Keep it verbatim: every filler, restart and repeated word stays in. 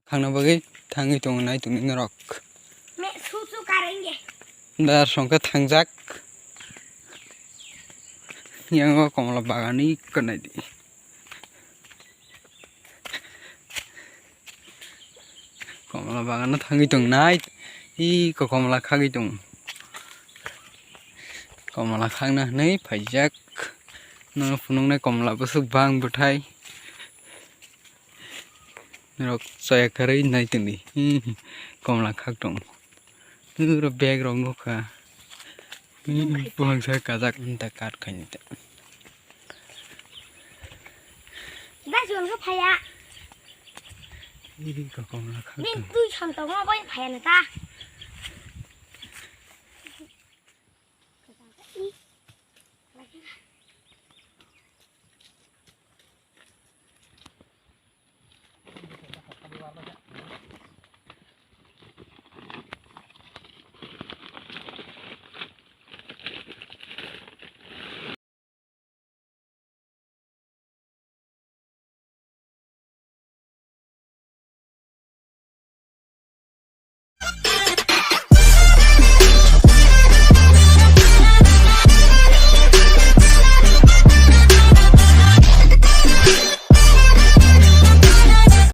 Thangna bagwi thangwi tongo nai tongni norok. Me susu karenge. Dar songkhe thangjak. Yango komla bagani kanai di. Komla bagano thangwi tong nai. I ko komla khagwi tong. Komla khagna hwnwi phaijak. Nono phunuknai komla bwswk bang bwthai. Norok chaya karwi nai tongdi. Komla khak tong. Uro bag rok nukha. Buhangsa kajak nta kat khaini ta. Gas yon ko phaya. Ih, ko komla khak Din tong. Tui son to mo boy phaya na ta.